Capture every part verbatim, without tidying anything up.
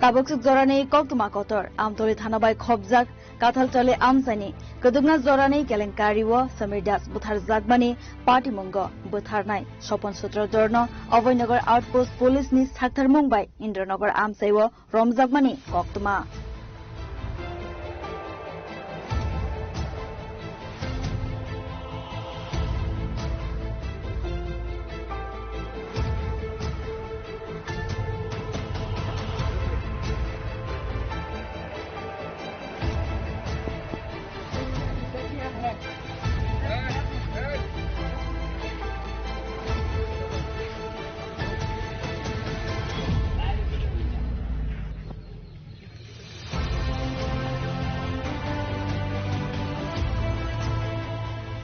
Tabuk swk jorani koktwma kotor, Amtoli thana bai khopjak Kathaltali amchaini kwdwkna jorani kelenkari o Samir Das butharjakmani patimungo butharnai Sopon Sutrodorno Abhoynagar Outpost Police ni saktharmung bai Indranagar amchai o romjakmani koktwma.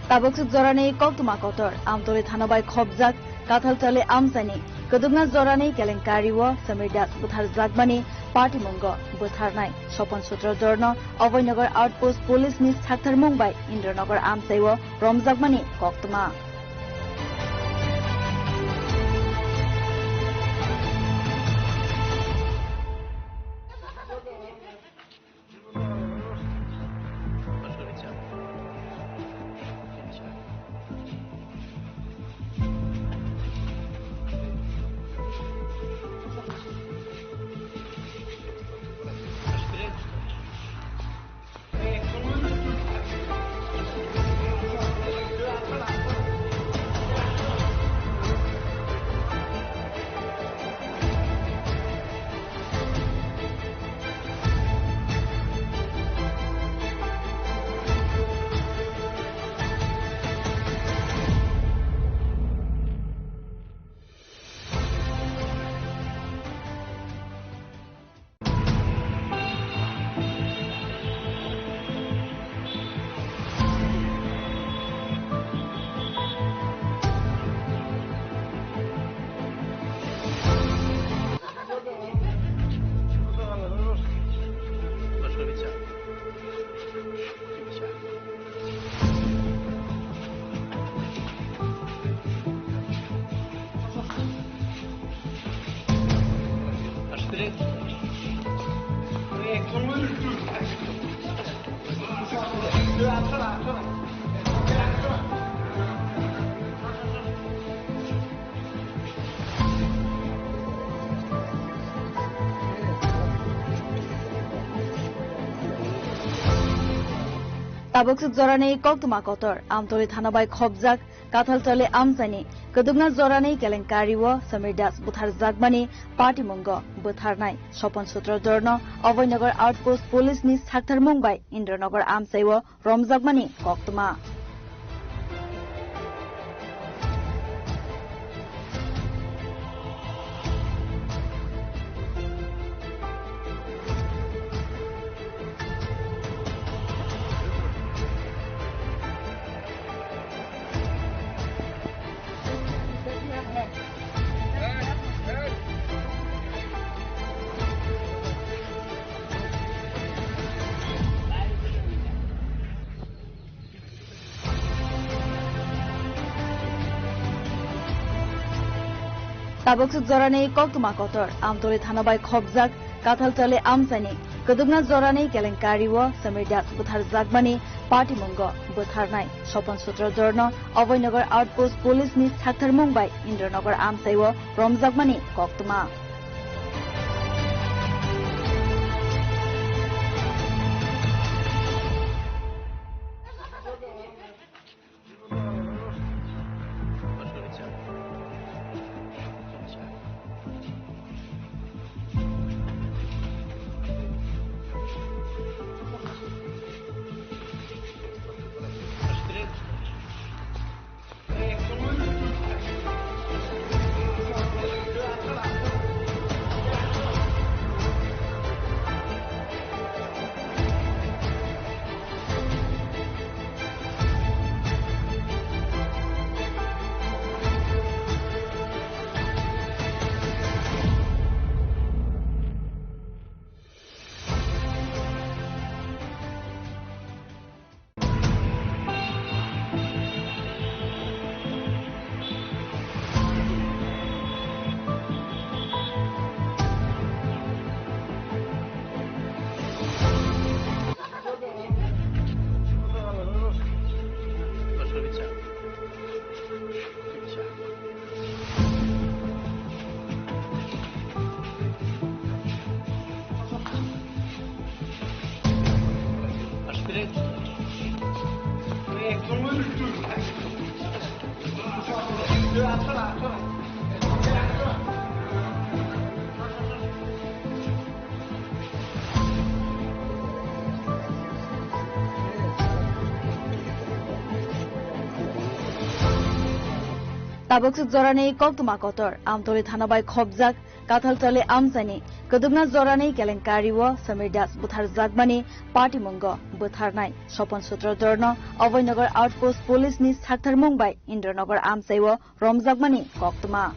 Tabuk swk jorani koktwma kotor, Amtoli thana bai khopjak Kathaltali amchaini kwdwkna jorani kelenkari o Samir Das butharjakmani patimungo butharnai Sopon Sutrodorno Abhoynagar Outpost Police ni saktharmung bai Indranagar amchai o romjakmani koktwma. Tabuk swk jorani koktwma kotor, Amtoli thana bai khopjak Kathaltali amchaini kwdwkna jorani kelenkari o Samir Das butharjakmani patimungo butharnai Sopon Sutrodorno Abhoynagar Outpost Police ni saktharmung bai Indranagar amchai o romjakmani koktwma. Tabuk swk jorani koktwma kotor, Amtoli thana bai khopjak Kathaltali amchaini kwdwkna jorani kelenkari o Samir Das butharjakmani patimungo butharnai Sopon Sutrodorno Abhoynagar Outpost Police ni saktharmung bai Indranagar amchai o romjakmani koktwma. Tabuk swk jorani koktwma kotor, Amtoli thana bai khopjak Kathaltali amchaini kwdwkna jorani kelenkari o Samir Das butharjakmani patimungo butharnai Sopon Sutrodorno Abhoynagar Outpost Police ni saktharmung bai Indranagar amchai o romjakmani koktwma.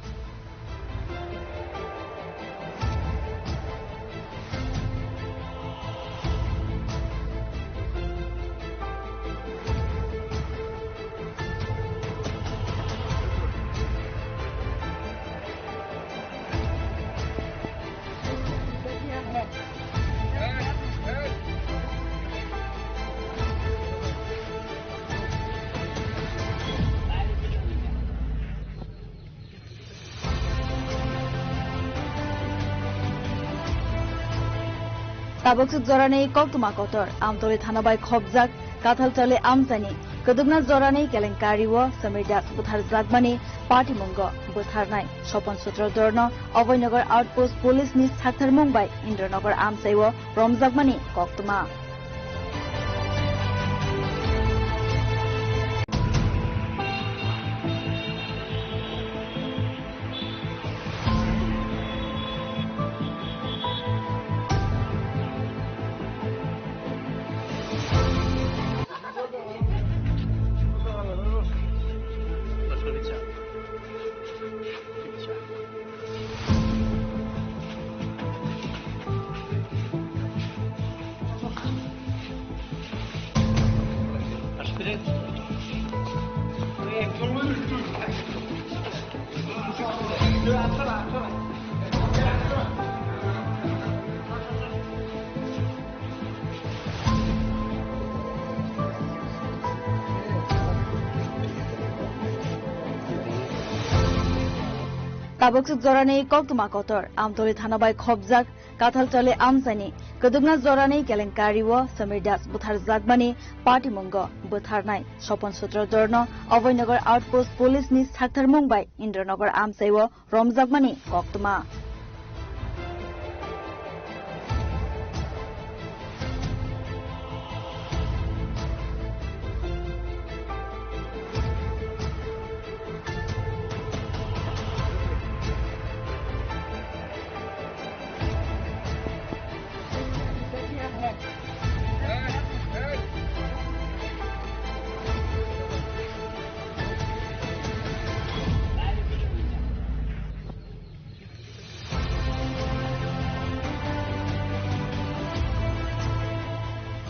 Tabuk swk jorani koktwma kotor, Amtoli thana bai khopjak Kathaltali amchaini kwdwkna jorani kelenkari o Samir Das butharjakmani patimungo butharnai Sopon Sutrodorno Abhoynagar Outpost Police ni saktharmung bai Indranagar amchai o romjakmani koktwma. Tabuk swk jorani koktwma kotor, Amtoli thana bai khopjak Kathaltali amchaini kwdwkna jorani kelenkari o Samir Das butharjakmani patimungo butharnai Sopon Sutrodorno Abhoynagar Outpost Police ni saktharmung bai Indranagar amchai o romjakmani koktwma.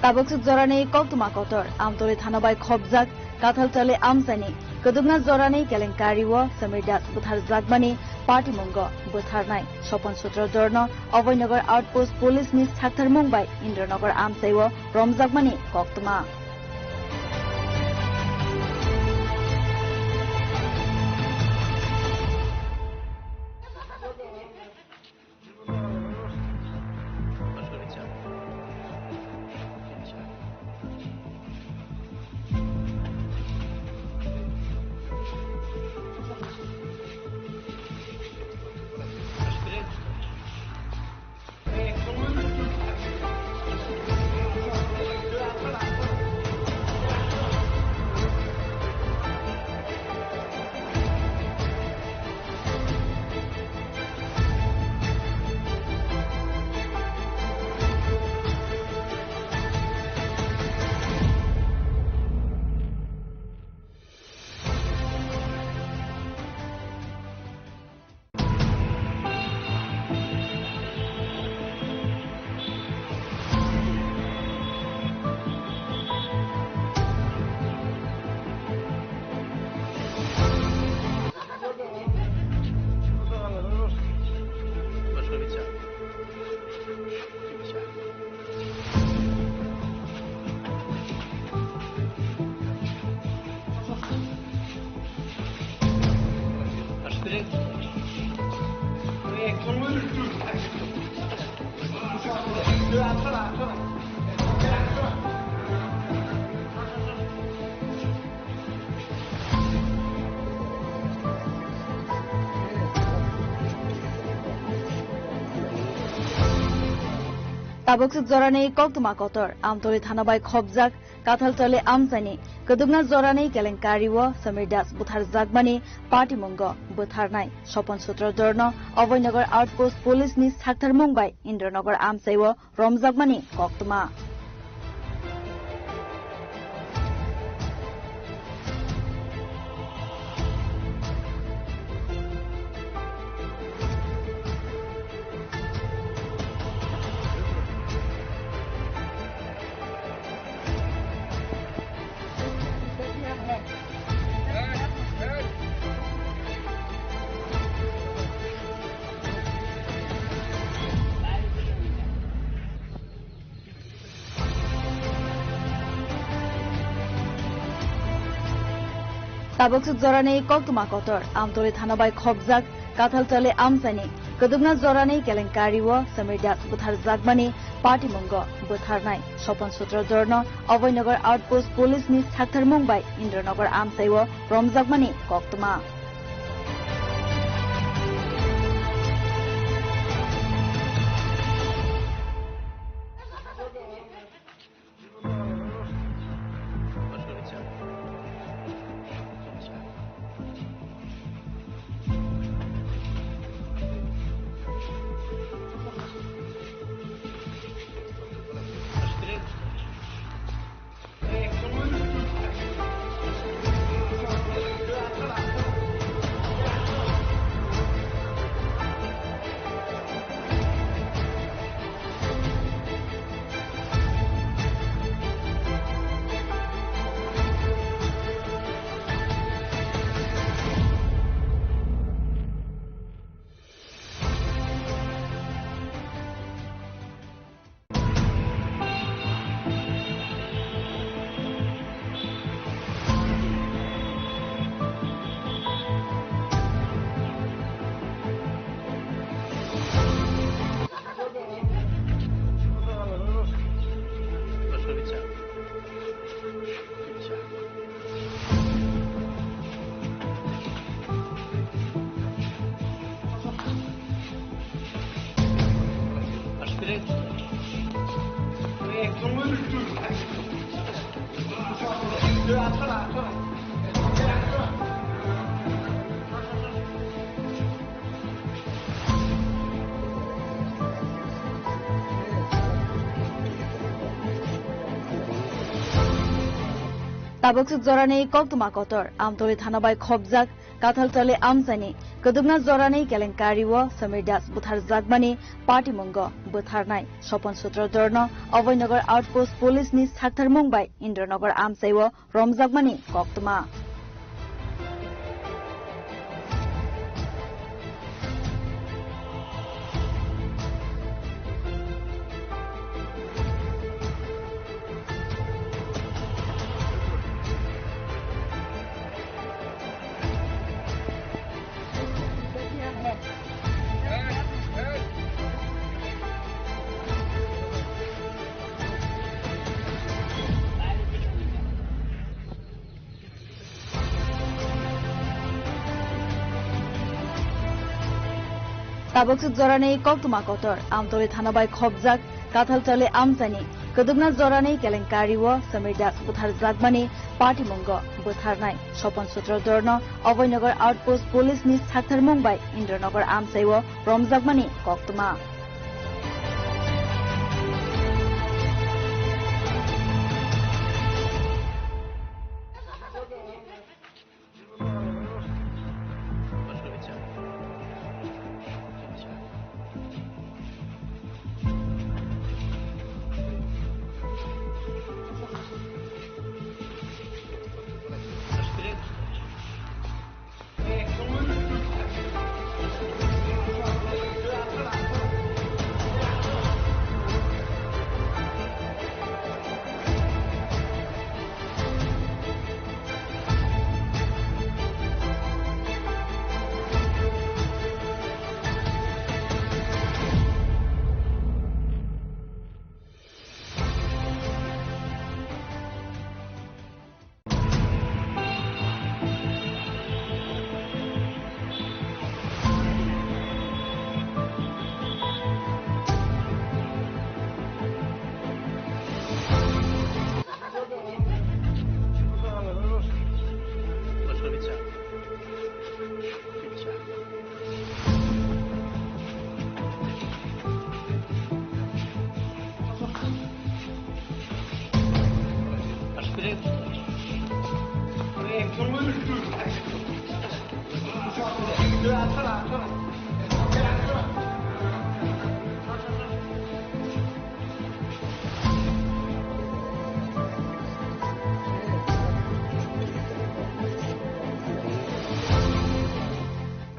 Tabuk swk jorani koktwma kotor, Amtoli thana bai khopjak Kathaltali amchaini kwdwkna jorani kelenkari o Samir Das butharjakmani patimungo butharnai Sopon Sutrodorno Abhoynagar Outpost Police ni saktharmung bai Indranagar amchai o romjakmani koktwma. Tabuk swk jorani koktwma kotor, Amtoli thana bai khopjak Kathaltoli amchaini kwdwkna jorani kelenkari o Samir Das butharjakmani patimungo bwtharnai Sopon Sutradharno Abhoynagar Outpost Police ni saktharmung bai Indranagar amchai o romjakmani koktwma. Tabuk swk jorani koktwma kotor, Amtoli thana bai khopjak Kathaltoli amchaini kwdwkna jorani kelenkari o Samir Das butharjakmani patimungo bwtharnai Sopon Sutradharno Abhoynagar Outpost Police ni saktharmung bai Indranagar amchai o romjakmani koktwma. Tabuk swk jorani koktwma kotor, Amtoli thana bai khopjak Kathaltoli amchaini kwdwkna jorani kelenkari o Samir Das butharjakmani patimungo bwtharnai Sopon Sutradharno Abhoynagar Outpost Police ni saktharmung bai Indranagar amchai o romjakmani koktwma. Tabuk swk jorani koktwma kotor, Amtoli thana bai khopjak Kathaltoli amchaini kwdwkna jorani kelenkari o Samir Das butharjakmani patimungo bwtharnai Sopon Sutradharno Abhoynagar Outpost Police ni saktharmung bai Indranagar amchai o romjakmani koktwma.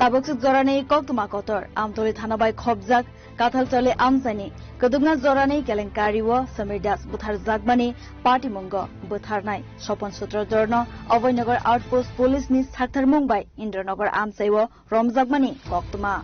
Tabuk swk jorani koktwma kotor, Amtoli thana bai khopjak Kathalchali amchaini kwdwkna jorani kelenkari o Samir Das butharjakmani patimungo butharnai Swapan Sutradharno Abhaynagar Outpost Police ni saktharmung bai Indranagar amchai o romjakmani koktwma.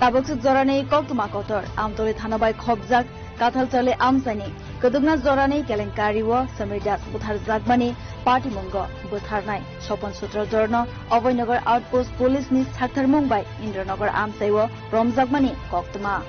Tabuk swk jorani koktwma kotor, Amtoli thana bai khopjak Kathalchali amchaini kwdwkna jorani kelenkari o Samir Das butharjakmani patimungo butharnai Swapan Sutradharno Abhaynagar Outpost Police ni saktharmung bai Indranagar amchai o romjakmani koktwma.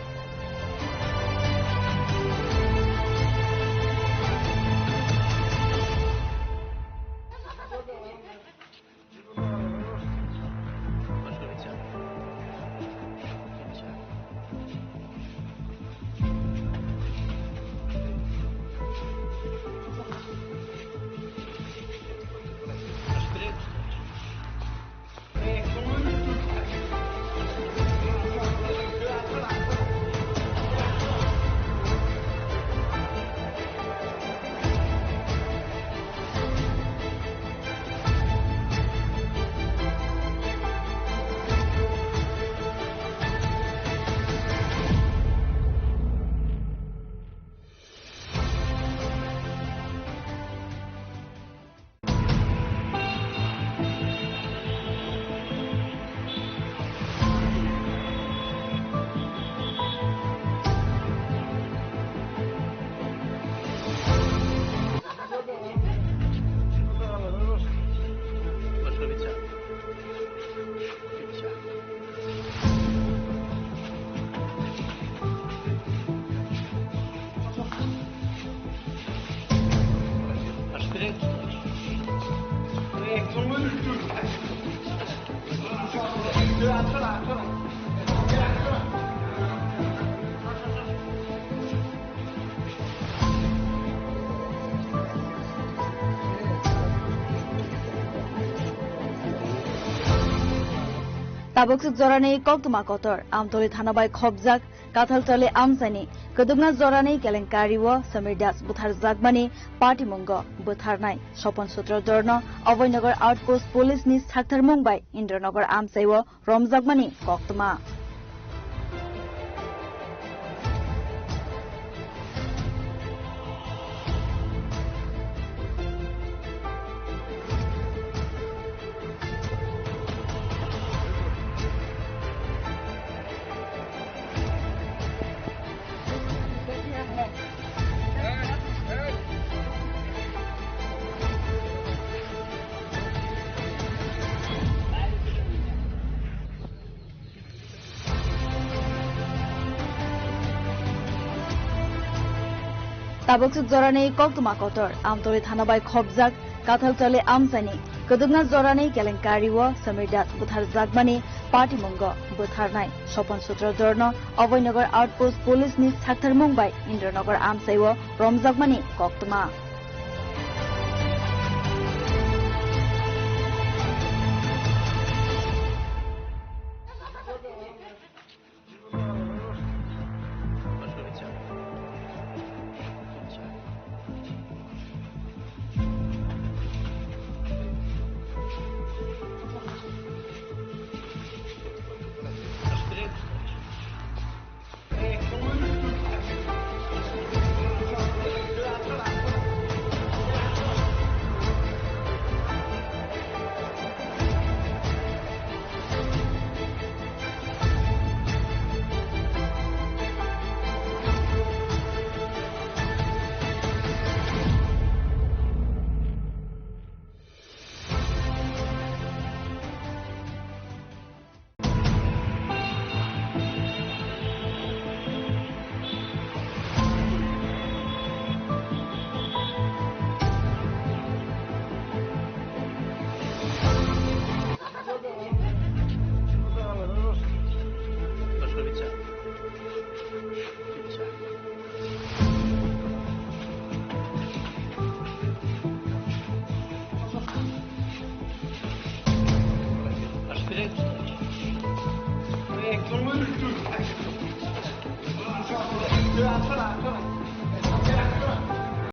Tabuk swk jorani koktwma kotor, Amtoli thana bai khopjak Kathalchali amchaini kwdwkna jorani kelenkari o Samir Das butharjakmani patimungo butharnai Swapan Sutradharno Abhaynagar Outpost Police ni saktharmung bai Indranagar amchai o romjakmani koktwma. Tabuk swk jorani koktwma kotor, Amtoli thana bai khopjak Kathalchali amchaini kwdwkna jorani kelenkari o Samir Das butharjakmani patimungo butharnai Swapan Sutradharno Abhaynagar Outpost Police ni saktharmung bai Indranagar amchai o romjakmani koktwma.